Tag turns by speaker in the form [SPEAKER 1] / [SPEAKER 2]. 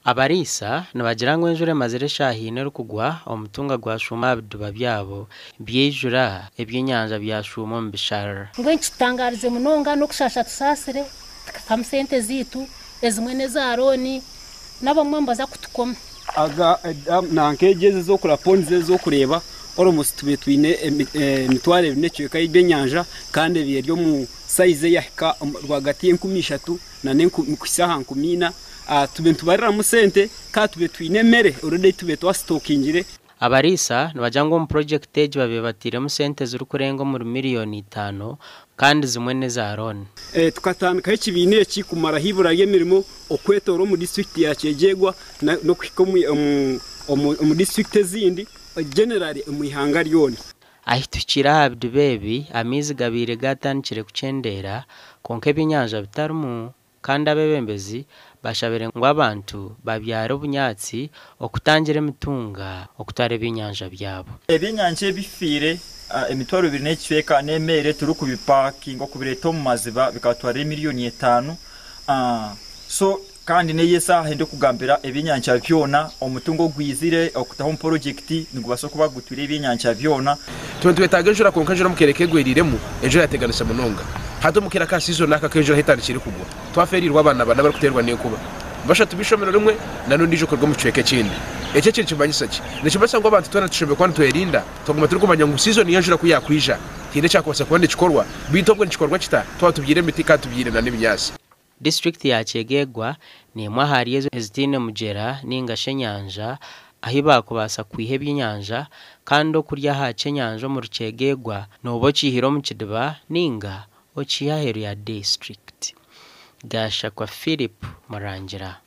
[SPEAKER 1] Abariisa nibagira ngu enjura emazire eshaaha ina erikugwa, omutunga gwashuuma aha bidiba byabo, byaijura, ebyenyanja byashuuma omu bisharara.
[SPEAKER 2] Mbwenu kitutangaarize munonga n'okushaasha tusaasire tukatamu sente zaitu ezimwe n'eza looni n'abamwe nibaza kutukoma.
[SPEAKER 3] Aga nanka egi ezi ez'okureba ponds ezi ez'okureeba almost tube twine emitwaro ebiri n'ekicweka y'ebyenyanja kandi ebi eri omu size eyahika rwagati y'enkumi ishatu na kuhitsya aha nkumi ina tube nitubariramu sente kandi tube twine emere already ei tube twasitokingire.
[SPEAKER 1] Abariisa nibagira ngu omu purogyekiti egi babaire batairemu sente ezirikurenga omuri miriyoni itaano kandi zimwe n'eza looni.
[SPEAKER 3] Tukatandikaho ekibiina eki kumaraho eibura ry'emirimo okwetoora omu disiturikiti ya Kyegegwa n'okuhika omu disiturikiti ezindi generally omu ihanga ryona.
[SPEAKER 1] Ahi tuhikire aha bidiba ebi, amaizi gabaire gaatandikire kukyendeera kwonka ebyenyanja bitarimu kandi abeebembezi bashabire ngu abantu babyare obunyaatsi okutangira emitunga okutwara ebyenyanja byabo.
[SPEAKER 4] Ebyenyanja ebifiire emitwaro ebiri n'ekicweka n'emeere turikubipakinga okubireeta omu maziba bikatwarira emiliyoni etaano so kandi n'eyi esaaha ndikugambira ebyenyanja byona omutungo ogwizire okutaho omu porojekiti nigubaasa kuba gutwire ebyenyanja byona.
[SPEAKER 5] Tuba nitwetaaga enjura kwonka enjura omu kaire kegweriremu enjura yateganisa munonga. Hati omu kaire aka season aka ak'enjura ahu etandikire kugwa twafeereirwe abaana bana abarikuteerwa n'enkuba. Bashatu b'eishomero rimwe na n'ondiijo kuruga omu kicweka ekindi. Eki eki nikimanyisa ki? Nikimanyisa ngu abantu twena tushemereire kuba nitwerinda twaguma turikumanya ngu season y'enjura ku yaakwija haine ekyakubaasa kuba nikikorwa beitu obwo nikikorwa kita? Twaba tubyaire emiti kandi tubyaire na n'ebinyaatsi.
[SPEAKER 1] Disiturikiti ya Kyegegwa n'emwe ahari ezo ezitaine mugyera ninga shi enyanja ahi baakubaasa kwiha ebyenyanja kandi okurya aha kyenyanja omuri Kyegegwa nooba okiihire omu kidiba ninga okiiha aheeru ya disiturikiti. Gashakwa Phillip Murangira.